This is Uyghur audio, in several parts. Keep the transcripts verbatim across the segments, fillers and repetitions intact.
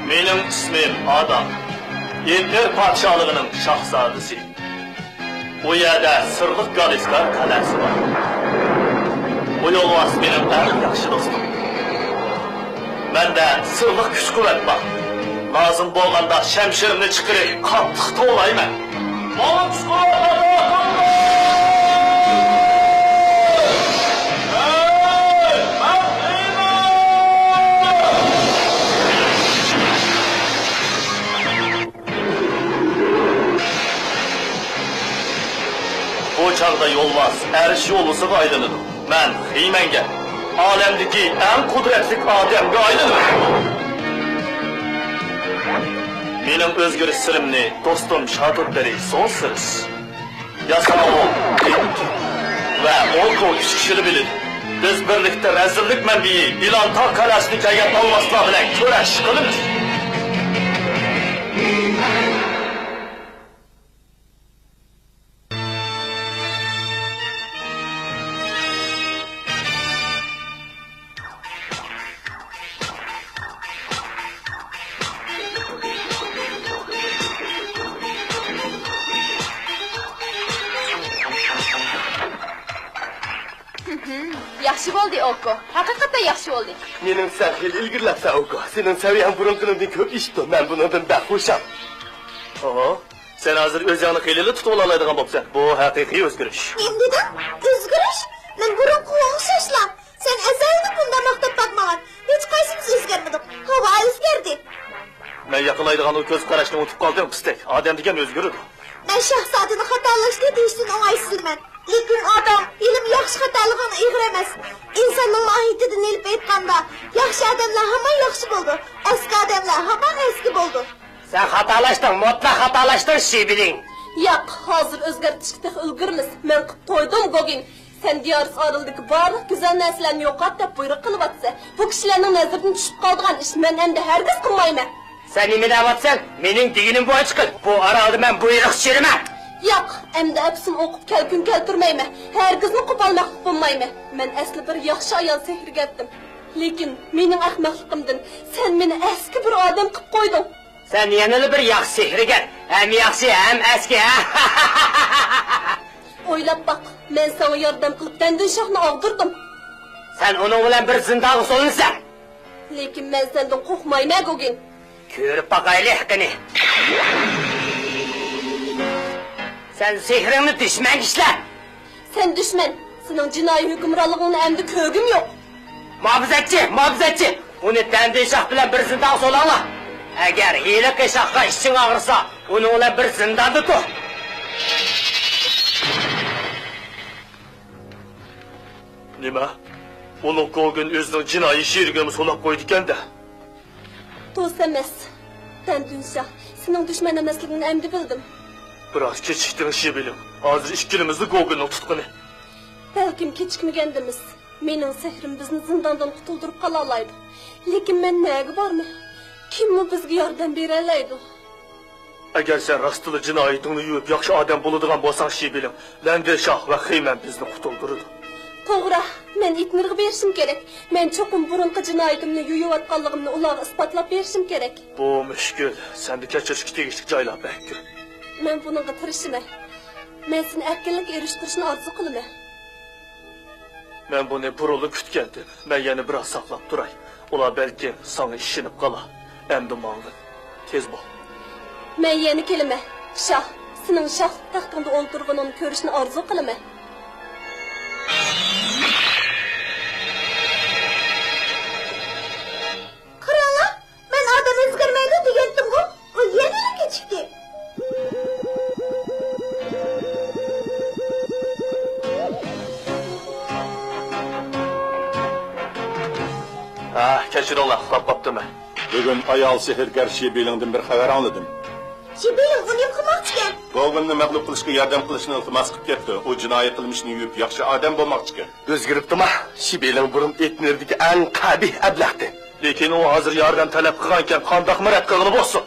مېنىڭ ئىسمىم ئادام. ئېتنېر پادىشاھلىقىنىڭ شاھزادىسى. ئۇ يەردە سىرلىق گالىسكار قەلئەسى بار. بۇ يولۋاس مېنىڭ ئەڭ ياخشى دوستۇم. مەندە سىرلىق كۈچ-قۇۋۋەت بار. لازىم بولغاندا شەمشىرىمنى چىقىرىپ قاتتىق توۋلايمەن. ماڭا كۈچ-قۇۋۋەت ئاتا قىلدى! ھەي، مەن دېيمەن! بۇ چاغدا يولۋاس ئەرش يولۋىسىغا ئايلىنىدۇ. مەن خىمەنگە، ئالەمدىكى ئەڭ قۇدرەتلىك ئادەمگە ئايلىنىمەن. مېنىڭ ئۆزگىرىش سىرىمنى دوستۇم شاتوتبېرى سونسېرس، ياساۋۇل دېنكى ۋە ئوكو ئۈچ كىشىلا بىلىدۇ. بىز بىرلىكتە رەزىللىك مەنبىيى ئىلان تاغ قەلئەسىدىن كەلگەن ئالۋاستىلار بىلەن كۈرەش قىلىمىز. ياخشى بولدى، ئوكو. ھەقىقەتەن ياخشى بولدى. مېنىڭ سەن خېلى ئىلگىرىلەپسەن، ئوكو. سېنىڭ سەۋىيەڭ بۇرۇنقىنىڭدىن كۆپ ئېشىپتۇ. مەن بۇنىڭدىن بەك خۇشال. ئوھو. سەن ھازىر ئۆزۈڭنى خېلىلا تۇتۇۋالالايدىغان بوپسەن. بۇ ھەقىقىي ئۆزگىرىش. نېمە دېدىڭ؟ ئۆزگىرىش؟ مەن بۇرۇنقىغا ئوخشاشلا. سەن ئەزەلدىن بۇنداق ماختاپ باقمىغان. ھېچقايسىمىز ئۆزگەرمىدۇق. ھاۋا ئۆزگەردى. مەن ياقلايدىغان ئۇ كۆز قاراشنى ئۇنتۇپ قالدىڭ، پىستەك. ئادەم دېگەن ئۆزگىرىدۇ. مەن شاھزادىنى خاتالاشنى دېيىشتىن ئوڭايسىزلىنىمەن. لېكىن ئادەم ھېلىمۇ ياخشى خاتا قىلغىنى ئېغىر ئەمەس. ئىنساننىڭ ماھىيىتىدىن ئېلىپ ئېيتقاندا، ياخشى ئادەملەر ھامان ياخشى بولىدۇ، ئەسكى ئادەملەر ھامان ئەسكى بولىدۇ. سەن خاتالاشتىڭ، مۇتلەق خاتالاشتىڭ، شىبىلىڭ. ياق، ھازىر ئۆزگەرتىشكە تېخى ئۈلگۈرىمىز. مەن قىپ تويدۇم، گوگىن. سەن دىيارىس ئارىلىدىكى بارلىق گۈزەل نەرسىلەرنى يوقات دەپ بۇيرۇق قىلىۋاتىسەن. بۇ كىشىلەرنىڭ نەزىرىدىن چۈشۈپ قالىدىغان ئىش مەن ئەمدى ھەرگىز قىلمايمەن. سەن نېمە دەۋاتىسەن؟ مېنىڭ دېگىنىمنى بويىچە قىل. بۇ ئارالدا مەن بۇيرۇق چۈشۈرىمەن. ياق، ئەمدى ئەپسۇن ئوقۇپ كەلكۈن كەلتۈرمەيمەن. ھەرگىزمۇ قوپالماقلىق بولمايمەن. مەن ئەسلى بىر ياخشى ئايال سېھىرگەرتىم. لېكىن مېنىڭ ئەخمەقلىقىمدىن سەن مېنى ئەسكى بىر ئادەم قىلىپ قويدۇڭ. سەن يەنىلا بىر ياخشى سېھىرگەر. ھەم ياخشى، ھەم ئەسكى. ئويلاپ باق، مەن ساڭا ياردەم قىلىپ دەندۈن شاھنى ئاغدۇردۇم. سەن ئۇنىڭ بىلەن بىر زىندانغا سولىنىسەن. لېكىن مەن سەندىن قورقمايمەن، گوگىن. كۆرۈپ باقايلى، قېنى. سەن سېھرىڭنى دۈشمەنگە ئىشلە. سەن دۈشمەن، سېنىڭ جىنايى ھۆكۈمرانلىقىڭنى ئەمدى كۆرگۈم يوق. مۇھاپىزەتچى، مۇھاپىزەتچى! ئۇنى دەندىن شاھ بىلەن بىر زىندانغا سولاڭلار. ئەگەر ھېلىقى شاھقا ئىچىڭ ئاغرىسا، ئۇنىڭ بىلەن بىر زىنداندا تۇر. نېمە؟ ئۇلۇغ گوگىن ئۆزىنىڭ جىنايى شېرىكىنىمۇ سولاپ قويدىكەن-دە. دوست ئەمەس. دەندۈن شاھ، سېنىڭ دۈشمەن ئەمەسلىكىڭنى ئەمدى بىلدىم. بىراز كېچىكتىڭ، شىبىلىڭ. ھازىر ئىككىلىمىزلا گوگىننىڭ تۇتقۇنى. بەلكىم كېچىكمىگەندىمىز. مېنىڭ سېھرىم بىزنى زىنداندىن قۇتۇلدۇرۇپ قالالايدۇ. لېكىن مەن نەگە بارمەن؟ كىممۇ بىزگە ياردەم بېرەلەيدۇ؟ ئەگەر سەن راستلا جىنايىتىڭنى يۇيۇپ، ياخشى ئادەم بولىدىغان بولساڭ، شىبىلىڭ، لەندىن شاھ ۋە خېمەن بىزنى قۇتۇلدۇرىدۇ. توغرا، مەن ئېتنېرغا بېرىشىم كېرەك. مەن چوقۇم بۇرۇنقى جىنايىتىمنى يۇيۇۋاتقانلىقىمنى ئۇلارغا ئىسپاتلاپ بېرىشىم كېرەك. بۇ مۈشكۈل. سەندە كەچۈرۈشكە تېگىشلىك جايلار بەك كۆپ. مەن بۇنىڭغا تىرىشىمەن. مەن سېنى ئەركىنلىككە ئېرىشتۈرۈشنى ئارزۇ قىلىمەن. مەن بۇنى بۇرۇنلا كۈتكەنتىم. مەن يەنە بىراز ساقلاپ تۇراي. ئۇلار بەلكىم ساڭا ئىشىنىپ قالار. ئەمدى ماڭغىن. تېز بول. مەن يەنە كېلىمەن. شاھ، سېنىڭ شاھلىق تەختىڭدە ئولتۇرغىنىڭنى كۆرۈشنى ئارزۇ قىلىمەن. قاراڭلار! مەن ئادەم ئۆزگەرمەيدۇ دېگەنتىمغۇ، ئۇ يەنىلا كېچىكتى. ھە، كەچۈرۈڭلار، ئۇخلاپ قاپتىمەن. بۈگۈن ئايال سېھىرگەر شىبىلىڭدىن بىر خەۋەر ئاڭلىدىم. شىبىلىڭ ئۇ نېمە قىلماقچىكەن؟ گوگىننى مەغلۇپ قىلىشقا ياردەم قىلىشنى ئىلتىماس قىلىپ كەپتۇ. ئۇ جىنايى قىلمىشىنى يۇيۇپ ياخشى ئادەم بولماقچىكەن. ئۆزگىرىپتىما؟ شىبىلىڭ بۇرۇن ئېتنېردىكى ئەڭ قەبىھ ئەبلەختى. لېكىن ئۇ ھازىر ياردەم تەلەپ قىلغانىكەن، قانداقمۇ رەت قىلغىلى بولسۇن؟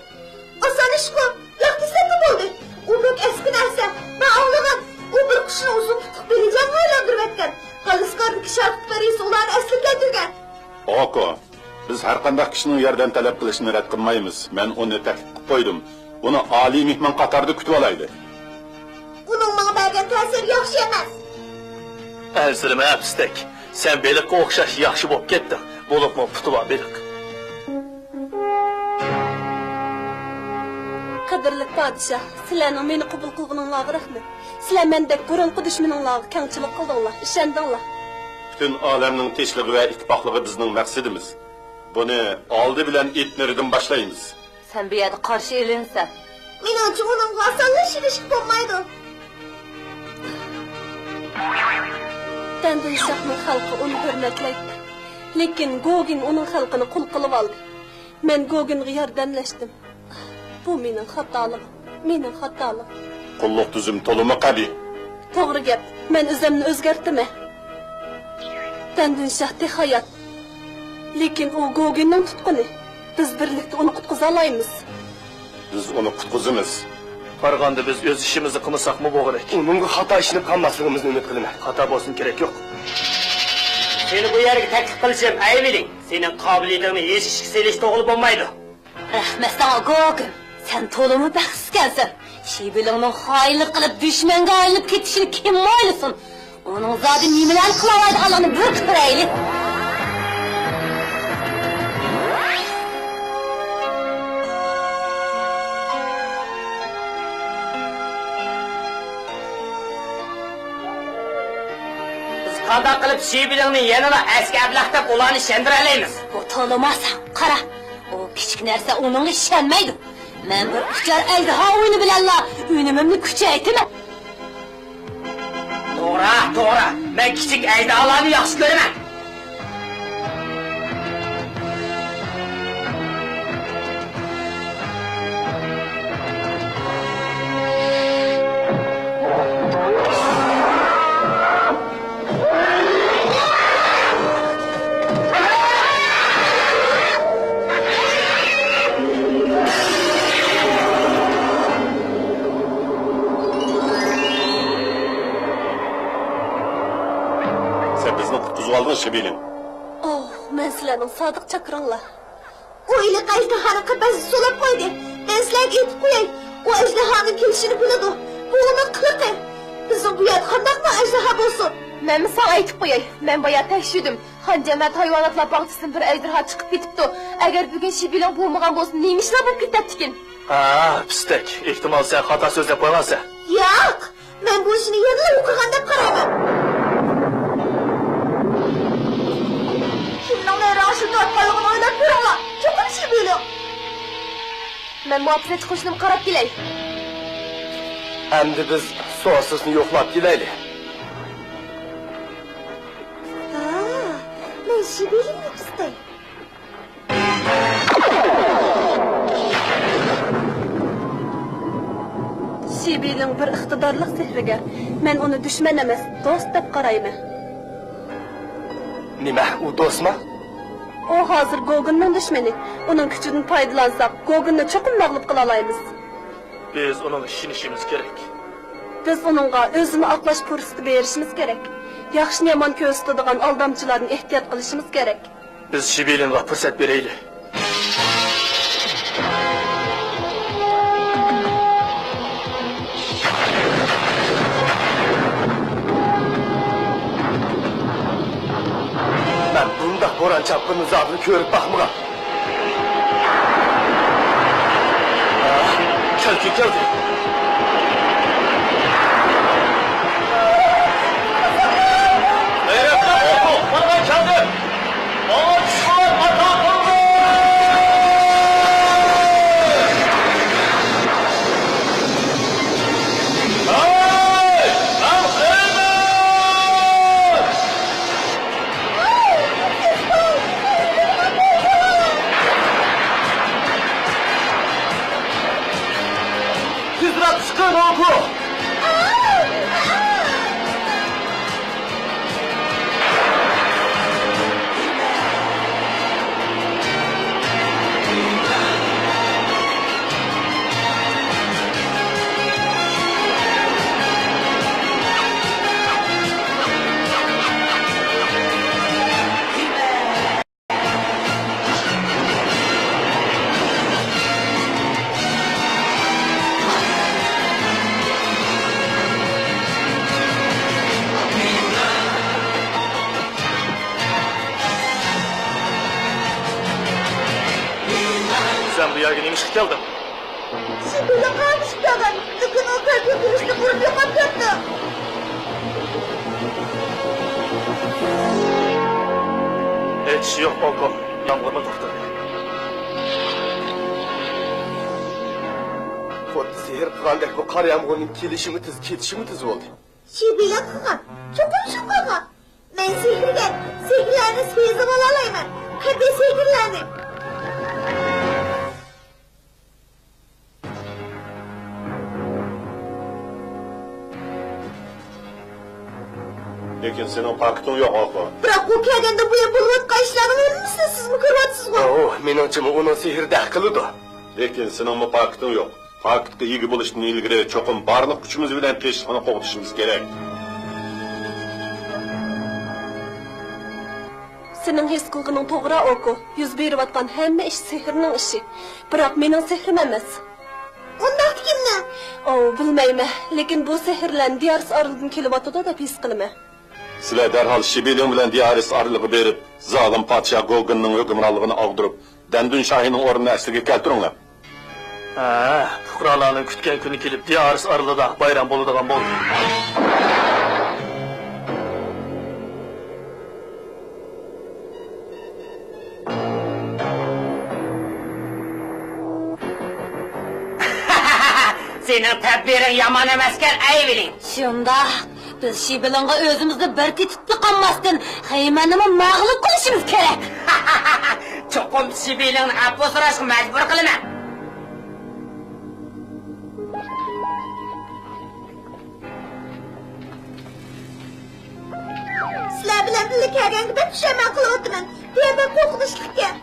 ئاسان ئىشقۇ، ياق دېسەممۇ بولدى. ئۇ بەك ئەسكى نەرسە. مەن ئاڭلىغان، ئۇ بىر قۇشنى ئۇزۇن پۇتلۇق بېلىجانغا ئايلاندۇرۇۋەتكەن. غالىسكاردىكى شاتۇت پەرىسى ئۇلارنى ئەسلىگە كەلتۈرگەن. ئاكا، بىز ھەرقانداق كىشىنىڭ ياردەم تەلەپ قىلىشىنى رەت قىلمايمىز. مەن ئۇنى تەكلىپ قىلىپ قويدۇم. ئۇنى ئالىي مېھمان قاتارىدا كۈتۈۋالايلى. ئۇنىڭ ماڭا بەرگەن تەسىرى ياخشى ئەمەس. ئەنسىرىمە، پىستەك. سەن بېلىققا ئوخشاش ياخشى بولۇپ كەتتىڭ. بولۇپمۇ پۇتى بار بېلىق. قەدىرلىك پادىشاھ، سىلەرنىڭ مېنى قوبۇل قىلغىنىڭلارغا رەھمەت. سىلەر مەندەك بۇرۇنقى دۈشمىنىڭلارغا كەڭچىلىك قىلدىڭلار، ئىشەندىڭلار. پۈتۈن ئالەمنىڭ تىنچلىقى ۋە ئىتتىپاقلىقى بىزنىڭ مەقسىتىمىز. بۇنى ئالدى بىلەن ئېتنېردىن باشلايمىز. سەن بۇ يەردە قارشى ئېلىنىسەن. مېنىڭچە، ئۇنىڭغا ئاسانلا ئىشىنىشكە بولمايدۇ. دەندۇنشاھنىڭ خەلقى ئۇنى ھۆرمەتلەيتتى. لېكىن گوگىن ئۇنىڭ خەلقىنى قۇل قىلىۋالدى. مەن گوگىنغا ياردەملەشتىم. بۇ مېنىڭ خاتالىقىم. مېنىڭ خاتالىقىم. قۇللۇق تۈزۈم تولىمۇ قەبىھ. توغرا گەپ. مەن ئۆزۈمنى ئۆزگەرتىمەن. دەندۇنشاھ تېخى ھايات. لېكىن ئۇ گوگىننىڭ تۇتقۇنى. بىز بىرلىكتە ئۇنى قۇتقۇزالايمىز. بىز ئۇنى قۇتقۇزىمىز. بارغاندا بىز ئۆز ئىشىمىزنى قىلمىساقمۇ بولغۇدەك. ئۇنىڭغا خاتا ئىشىنىپ قالماسلىقىمىزنى ئۈمىد قىلىمەن. خاتا بولسۇن، كېرەك يوق. سېنى بۇ يەرگە تەكلىپ قىلىشىم ئەيىبلىك. سېنىڭ قابىلىيىتىڭنى ھېچ ئىشقا سېلىش توغرا بولمايدۇ. رەھمەت ساڭا، گوگىن. سەن تولىمۇ بەختسىزكەنسەن. شىبىلىڭنىڭ خائىنلىق قىلىپ دۈشمەنگە ئايلىنىپ كېتىشىنى كىم ئويلىسۇن؟ ئۇنىڭ زادى نېمىلەرنى قىلالايدىغانلىقىنى بىر كۆرەيلى. بىز قانداق قىلىپ شىبىلىڭنى يەنىلا ئەسكى ئەبلەخ دەپ ئۇلارنى ئىشەندۈرەلەيمىز؟ بۇ تولىمۇ ئاسان. قارا، ئۇ كىچىك نەرسە، ئۇنىڭغا ئىشەنمەيدۇ. مەن بىر ئۇچار ئەجدىھا ئويۇنى بىلەنلا ئۈنۈمۈمنى كۈچەيتىمەن. توغرا، توغرا. مەن كىچىك ئەجدىھالارنى ياخشى كۆرىمەن. سەن بىزنى قۇتقۇزۇۋالدىڭ، شىبىلىڭ. ئوھ، مەن سىلەرنىڭ سادىق چاكىرىڭلار. ئۇ ھېلىقى ئەجدىھانى قەپەسكە سولاپ قويدى. مەن سىلەرگە ئېيتىپ قوياي، ئۇ ئەجدىھانىڭ كېلىشىنى بىلىدۇ. بۇ ئۇنىڭ قىلىقى. بىزنىڭ بۇ يەردە قانداقمۇ ئەجدىھا بولسۇن؟ مەنمۇ ساڭا ئېيتىپ قوياي، مەن بايا تەكشۈردۈم. خان جەمەت ھايۋاناتلار باغچىسىدىن بىر ئەجدىھا چىقىپ كېتىپتۇ. ئەگەر بۈگۈن شىبىلىڭ بولمىغان بولسا، نېمە ئىشلار بولۇپ كېتەتتىكىن؟ ھە، پىستەك، ئېھتىمال سەن خاتا سۆزلەپ قويغانسەن. ياق! مەن بۇ ئىشنى يەنىلا ئوقۇغان دەپ قارايمەن. كىمنىڭ نەرە ئاشۇرتۇۋاتقانلىقىنى ئويلاپ كۆرۈڭلار. چوقۇم شىبىلىڭ. مەن مۇھاپىزەتچى قوشۇنۇمغا قاراپ كېلەي. ئەمدى بىز سوئاسىسنى يوقلاپ كېلەيلى. ھا، مەن شىبىلىڭنى قىستاي. شىبىلىڭ بىر ئىقتىدارلىق سېھىرگەر. مەن ئۇنى دۈشمەن ئەمەس، دوست دەپ قارايمەن. نېمە، ئۇ دوستمۇ؟ ئۇ ھازىر گوگىننىڭ دۈشمىنى. ئۇنىڭ كۈچىدىن پايدىلانساق، گوگىننى چوقۇم مەغلۇپ قىلالايمىز. بىز ئۇنىڭغا ئىشىنىشىمىز كېرەك. بىز ئۇنىڭغا ئۆزىنى ئاقلاش پۇرسىتى بېرىشىمىز كېرەك. ياخشىنى يامان كۆرسىتىدىغان ئالدامچىلاردىن ئېھتىيات قىلىشىمىز كېرەك. بىز شىبىلىنغا پۇرسەت بېرەيلى. مەن بۇنداق بوران چاپقۇننى زادىلا كۆرۈپ باقمىغان. كەلدى، كەلدى. غەيرەتلىك ئوغۇل، مانا مەن كەلدىم. ماڭا چۈشكۈن ئاتا قىلدى. ھەي، مەن قىلدىم. تېزرەك چىقىڭ، سەن بۇ يەرگە نېمە ئىشقا كەلدىڭ؟ شىبىلىڭ قامۇشۇپ كەلگەن، لېكىن ئۇ كۆزگە كۆرۈشنى بۇرۇن يوقاپ كەتتى. ھېچ ئىش يوق، ئوكو. يامغۇرمۇ توختىدى. خۇددى سېھىر قىلغاندەك بۇ قار يامغۇرنىڭ كېلىشىمۇ تېز، كېتىشىمۇ تېز بولدى. شىبىلىڭ قىلغان، چوقۇم شۇ قىلغان. مەن سېھىرگەر، سېھىرلەرنى سېزىۋالالايمەن. قەبىھ سېھىرلەرنى. لېكىن سېنىڭ پاكىتىڭ يوق، ئوكو. بىراق ئۇ كەلگەندىن بۇيان بولۇۋاتقان ئىشلارنىڭ ھەممىسىنى سىزمۇ كۆرۈۋاتىسىزغۇ؟ ئوھ، مېنىڭچىمۇ ئۇنىڭ سېھرىدە قىلىدۇ. لېكىن سېنىڭمۇ پاكىتىڭ يوق. پاكىتقا ئىگە بولۇشتىن ئىلگىرى چوقۇم بارلىق كۈچىمىز بىلەن تىنچلىقنى قوغدىشىمىز كېرەك. سېنىڭ ھېس قىلغىنىڭ توغرا، ئوكو. يۈز بېرىۋاتقان ھەممە ئىش سېھىرنىڭ ئىشى. بىراق مېنىڭ سېھرىم ئەمەس. ئۇنداقتا كىمنىڭ؟ ئوۋ، بىلمەيمەن. لېكىن بۇ سېھىرلەرنى دىيارىس ئارىلىدىن كېلىۋاتىدۇ دەپ ھېس قىلىمەن. سىلەر دەرھال شىبىلىڭ بىلەن دىيارىس ئارىلىغا بېرىپ، زالىم پادىشاھ گوگىننىڭ ھۆكۈمرانلىقىنى ئاغدۇرۇپ، دەندۇن شاھىنىڭ ئورنىنى ئەسلىگە كەلتۈرۈڭلار. ھە، پۇقرالارنىڭ كۈتكەن كۈنى كېلىپ، دىيارىس ئارىلىدا بايرام بولىدىغان بولدى. سېنىڭ تەدبىرىڭ يامان ئەمەسكەن، ئەيۋىلىڭ. شۇنداق. بىز شىبىلىڭغا ئۆزىمىزنى بىر تېتىپلا قالماستىن، خېيمەننىمۇ مەغلۇپ قىلىشىمىز كېرەك. چوقۇم شىبىلىڭنى ئەپۇ سوراشقا مەجبۇر قىلىمەن. سىلەر بىلەن بىللە كەلگەنگە بەك پۇشايمان قىلىۋاتىمەن. بۇ يەر بەك قورقۇنچلۇقكەن.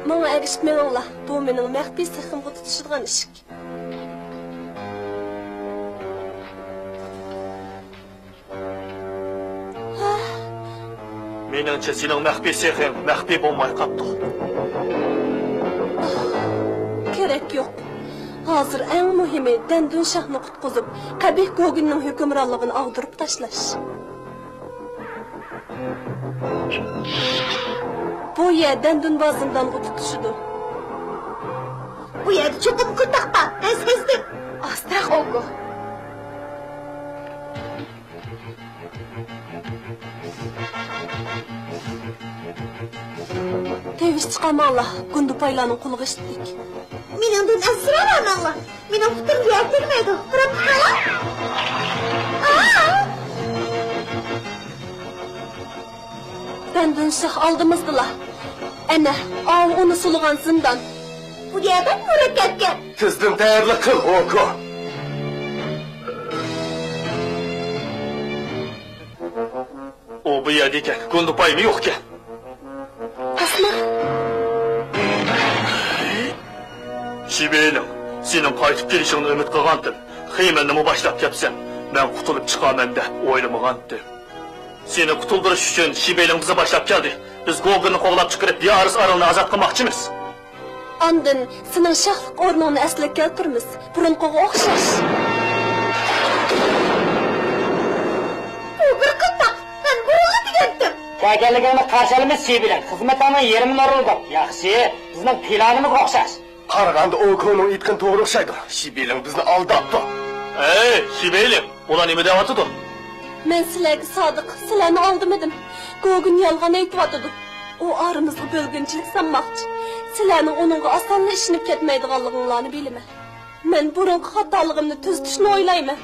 ماڭا ئەگىشىپ مېڭىڭلار. بۇ مېنىڭ مەخپىي سېخىمغا تۇتىشىدىغان ئىشىك. مېنىڭچە، سېنىڭ مەخپىي سېخىڭ مەخپىي بولماي قاپتۇ. كېرەك يوق. ھازىر ئەڭ مۇھىمى دەندۇن شاھنى قۇتقۇزۇپ، قەبىھ گوگىننىڭ ھۆكۈمرانلىقىنى ئاغدۇرۇپ تاشلاش. بۇ يەر دەندۇن بازىندانغا تۇتىشىدۇ. بۇ يەردە چوقۇم قىلتاق بار. مەن سەزدىم. ئاستىراق، ئوكو. تىۋىش چىقارماڭلار، گۇندىپايلارنىڭ قولىغا ئىشلىتىك. مېنىڭدىن ئەنسىرەۋەرمەڭلار. مېنىڭ پۇتۇم يەر تەگمەيدۇ. قاراپ تۇرۇڭلار. ئا! دەندۇن شاھ ئالدىمىزدىلا. ئەنە، ئاۋۇ ئۇنى سولىغان زىندان. بۇ يەر بەك مۇرەككەپكەن. تېزدىن تەييارلىق قىل، ئوكو. ئۇ بۇ يەردە ئىكەن، گۇندىپايمۇ يوقكەن. ئەسمە! شىبىلىڭ، سېنىڭ قايتىپ كېلىشىڭنى ئۈمىد قىلغانتىم. خېيمەننىمۇ باشلاپ كەپسەن. مەن قۇتۇلۇپ چىقارمەن دەپ ئويلىمىغانتىم. سېنى قۇتۇلدۇرۇش ئۈچۈن شىبىلىڭ بىزنى باشلاپ كەلدى. بىز گوگىننى قوغلاپ چىقىرىپ، دىيارىس ئارىلىنى ئازاد قىلماقچىمىز. ئاندىن سېنىڭ شاھلىق ئورنۇڭنى ئەسلىگە كەلتۈرىمىز. بۇرۇنقىغا ئوخشاش. بۇ بىر قىلتاق. مەن بۇرۇنلا دېگەنتىم. كەلگەنلىكىڭنى قارشى ئالىمىز، شىبىلىڭ. خىزمىتىڭنىڭ يېرىمىنى ئورۇندۇق. ياخشى، بىزنىڭ پىلانىمىزغا ئوخشاش. قارىغاندا ئوكونىڭ ئېيتقىنى توغرا ئوخشايدۇ. شىبىلىڭ بىزنى ئالداپتۇ. ئەي، شىبىلىڭ، ئۇلار نېمە دەۋاتىدۇ؟ مەن سىلەرگە سادىق، سىلەرنى ئالدىمىدىم. گوگىن يالغان ئېيتىۋاتىدۇ. ئۇ ئارىمىزغا بۆلگۈنچىلىك سالماقچى. سىلەرنىڭ ئۇنىڭغا ئاسانلا ئىشىنىپ كەتمەيدىغانلىقىڭلارنى بىلىمەن. مەن بۇرۇنقى خاتالىقىمنى تۈزىتىشنى ئويلايمەن.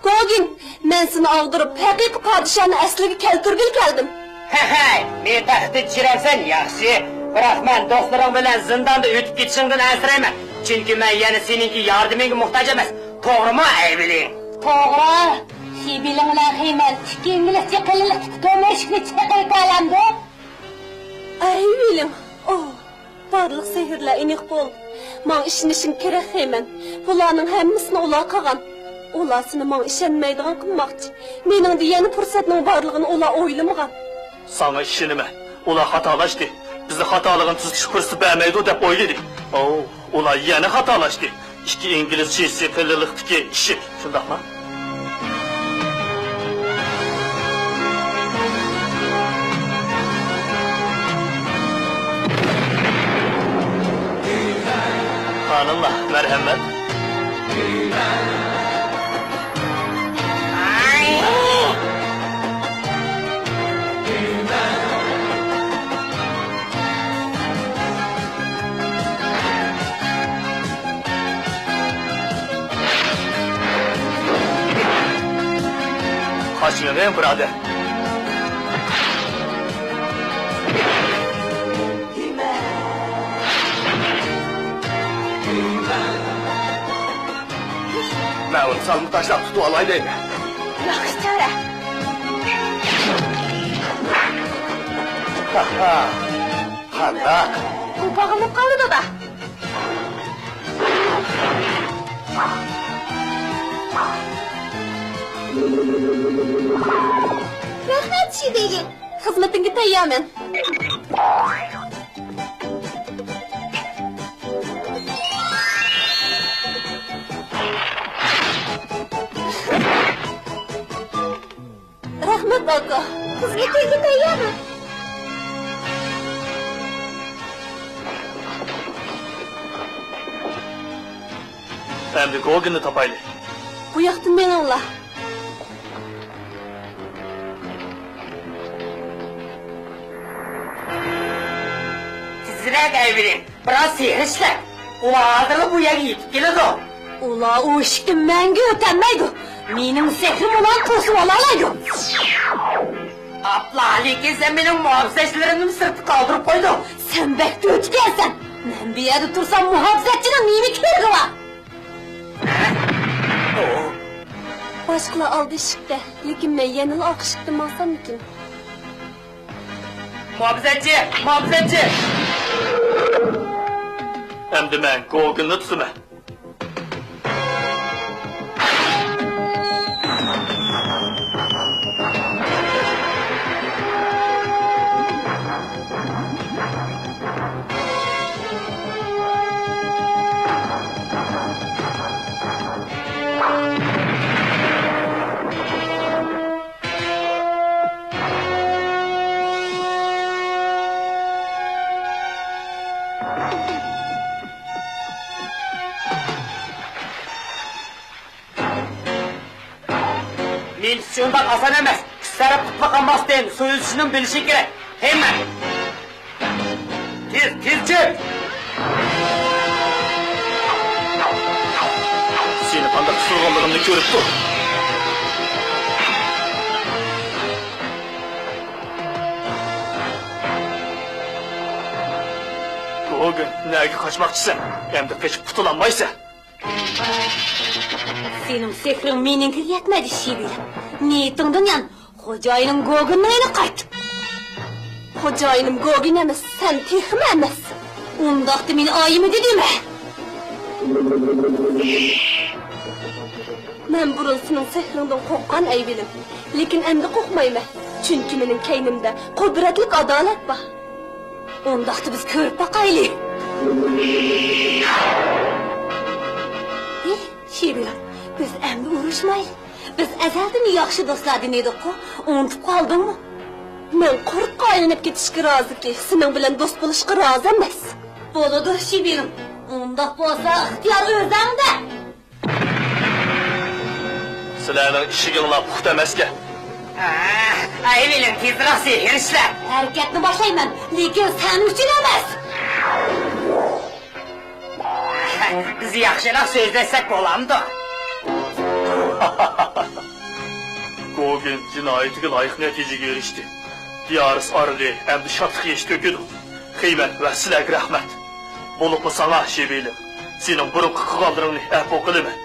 گوگىن، مەن سېنى ئاغدۇرۇپ، ھەقىقىي پادىشاھنى ئەسلىگە كەلتۈرگىلى كەلدىم. ھەي، ھەي، مېنى تەھدىت چۈشۈرەمسەن، ياخشى. بىراق مەن دوستلىرىڭ بىلەن زىنداندا ئۆتۈپ كېتىشىڭدىن ئەنسىرەيمەن. چۈنكى مەن يەنە سېنىڭكى ياردىمىڭگە موھتاج ئەمەس. توغرىمۇ، ئەيۋىلىڭ؟ توغرا. شىبىلىڭ بىلەن خېيمەن ئىككى ئىنگلىزچە قېلىنلىقتىكى كۆمۈر ئىشىكنى چېقىۋېتەلەمدۇ؟ ئەيۋىلىڭ. ئوھ. بارلىق سېھىرلەر ئېنىق بولدى. ماڭا ئىشىنىشىڭ كېرەك، خېيمەن. بۇلارنىڭ ھەممىسىنى ئۇلار قىلغان. ئۇلار سېنى ماڭا ئىشەنمەيدىغان قىلماقچى. مېنىڭدە يەنە پۇرسەتنىڭ بارلىقىنى ئۇلار ئويلىمىغان. ساڭا ئىشىنىمەن. ئۇلار خاتالاشتى. بىزنى خاتالىقىنى تۈزىتىش پۇرسىتى بەرمەيدۇ دەپ ئويلىدى. ئوۋ، ئۇلار يەنە خاتالاشتى. ئىككى ئىنگلىز چىسى قېلىنلىقتىكى ئىشىك، شۇنداقمۇ؟ ئاللا، مەرھەمەت. قاچمىغىن، بۇرادەر. مەن ئۇنى سالما تاشلاپ تۇتۇۋالاي دەيمەن. ياخشى چارە. ھا-ھا. قانداق؟ ئۇ باغلىنىپ قالدى، دادا. رەھمەت، شىبېيى. خىزمىتىڭگە تەييارمەن. رەھمەت، ئاكا. خىزمىتىڭگە تەييارمەن. ئەمدى گوگېننى تاپايلى. بۇ ياقتىن مېڭىڭلار. تېزرەك ئەۋېلىڭ، بىراز سېھىر ئىشلەپ، ئۇلار ھازىرلا بۇ يەرگە يېتىپ كېلىدۇ. ئۇلار ئۇ ئىشىكتىن مەڭگۈ ئۆتەلمەيدۇ. مېنىڭ سېھرىم ئۇلارنى توسۇۋالالايدۇ. ئاپلا، لېكىن سەن مېنىڭ مۇھاپىزەتچىلىرىمنى سىرتتا قالدۇرۇپ قويدۇڭ. سەن بەك دۆتكەنسەن. مەن بۇ يەردە تۇرسام، مۇھاپىزەتچىنىڭ نېمە كېرىكى بار؟ باشقىلار ئالدى ئىشىكتە، لېكىن مەن يەنىلا ئارقا ئىشىكتىن ماڭساممىكىن؟ مۇھاپىزەتچى! مۇھاپىزەتچى! ئەمدى مەن گوگېننى تۇتىمەن. مېنىڭچە شۇنداق ئاسان ئەمەس. ئۈچ تەرەپ ئىتتىپاق قىلماستىن سۇ ئۈزۈشنىمۇ بىلىشى كېرەك. ھەممە! تېز، تېز چىق! سېنى قانداق تۇتۇۋالغانلىقىمنى كۆرۈپ تۇر. گوگېن، نەگە قاچماقچىسەن؟ ئەمدى قېچىپ قۇتۇلالمايسەن. سېنىڭ سېھرىڭ مېنىڭكىگە يەتمەيدۇ، شىۋىلىم. نىيىتىڭدىن يان، خوجايىنىڭ گوگېننىڭ ئېلىپ قايت. خوجايىنىم گوگېن ئەمەس، سەن تېخىمۇ ئەمەس. ئۇنداقتا مېنى ئايىمى دېدىمە. مەن بۇرۇن سېنىڭ سېھرىڭدىن قورققان، ئەيۋىلىم. لېكىن ئەمدى قورقمايمەن، چۈنكى مېنىڭ كەينىمدە قۇدرەتلىك ئادالەت بار. ئۇنداقتا بىز كۆرۈپ باقايلى. ھېي، شىۋىلىم، بىز ئەمدى ئۇرۇشمايلى. بىز ئەزەلدىن ياخشى دوستلاردىن ئىدۇققۇ، ئۇنتۇپ قالدىڭمۇ؟ مەن قۇرتقا ئايلىنىپ كېتىشكە رازىكى، سېنىڭ بىلەن دوست بولۇشقا رازى ئەمەس. بولىدۇ، شىۋىلىم. ئۇنداق بولسا ئىختىيار ئۆزەڭدە. سىلەرنىڭ ئىشىكىڭلار پۇختا ئەمەسكەن. ئەيۋىلىم، تېزراق سېھىر ئىشلە. ھەرىكەتنى باشلايمەن، لېكىن سەن ئۈچۈن ئەمەس. بىز ياخشىراق سۆزلەشسەك بولامدۇ؟ گوگېن جىنايىتىگە لايىق نەتىجىگە ئېرىشتى. دىيارىس ئارىلى ئەمدى شادلىق يېشى تۆكىدۇ. خېيمەن ۋە سىلەرگە رەھمەت. بولۇپمۇ ساڭا، شىبىلىم، سېنىڭ بۇرۇنقى قىلغانلىرىڭنى ئەپۇ قىلىمەن.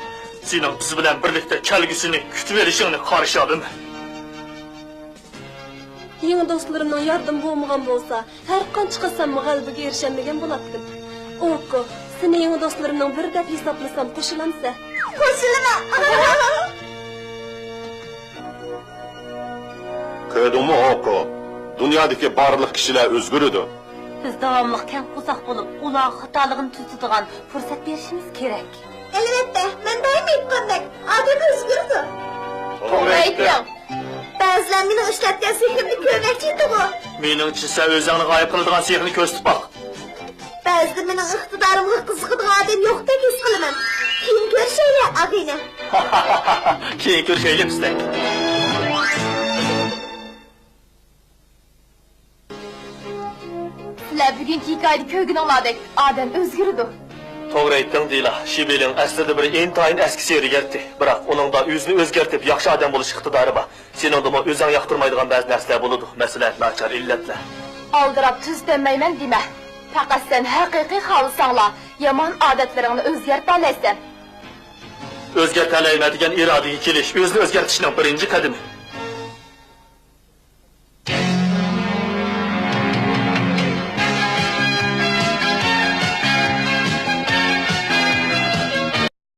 سېنىڭ بىز بىلەن بىرلىكتە كەلگۈسىنى كۈتۈۋېلىشىڭنى قارشى ئالىمەن. يېڭى دوستلىرىمنىڭ ياردىمى بولمىغان بولسا، ھەر قانچە قىلساممۇ غەلىبىگە ئېرىشەلمىگەن بولاتتىم. ئوكو، سېنى يېڭى دوستلىرىمنىڭ بىرى دەپ ھېسابلىسام قوشۇلامسەن؟ قوشۇلىمەن. كۆردۈڭمۇ، ئوكو؟ دۇنيادىكى بارلىق كىشىلەر ئۆزگىرىدۇ. بىز داۋاملىق كەڭ قورساق بولۇپ، ئۇلارغا خاتالىقىنى تۈزىتىدىغان پۇرسەت بېرىشىمىز كېرەك. ئەلۋەتتە، مەن دائىم ئېيتقاندەك، ئادەم ئۆزگىرىدۇ. توغرا ئېيتتىڭ. بەزىلەر مېنىڭ ئىشلەتكەن سېھرىمنى كۆرمەكچى ئىدىغۇ. مېنىڭچە، سەن ئۆزۈڭنى غايىب قىلىدىغان سېھىرنى كۆرسىتىپ باق. بەزىدە مېنىڭ ئىقتىدارىمغا قىزىقىدىغان ئادەم يوقتەك ھېس قىلىمەن. كېيىن كۆرۈشەيلى، ئاغىنە. كېيىن كۆرۈشەيلى، پىستەك. سىلەر بۈگۈنكى ھېكايىدە كۆرگىنىڭلاردەك ئادەم ئۆزگىرىدۇ. توغرا ئېيتتىڭ، دىلا. شىبىلىڭ ئەسلىدە بىر ئىنتايىن ئەسكى سېھىرگەر ئىدى. بىراق ئۇنىڭدا ئۆزىنى ئۆزگەرتىپ، ياخشى ئادەم بولۇش ئىقتىدارى بار. سېنىڭدىمۇ ئۆزۈڭ ياقتۇرمايدىغان بەزى نەرسىلەر بولىدۇ، مەسىلەن، ناچار ئىللەتلەر. ئالدىراپ تۈزىتەلمەيمەن دېمە. پەقەت سەن ھەقىقىي خالىساڭلا، يامان ئادەتلىرىڭنى ئۆزگەرتەلەيسەن. ئۆزگەرتەلەيمەن دېگەن ئىرادىگە كېلىش ئۆزىنى ئۆزگەرتىشنىڭ بىرىنچى قەدىمى.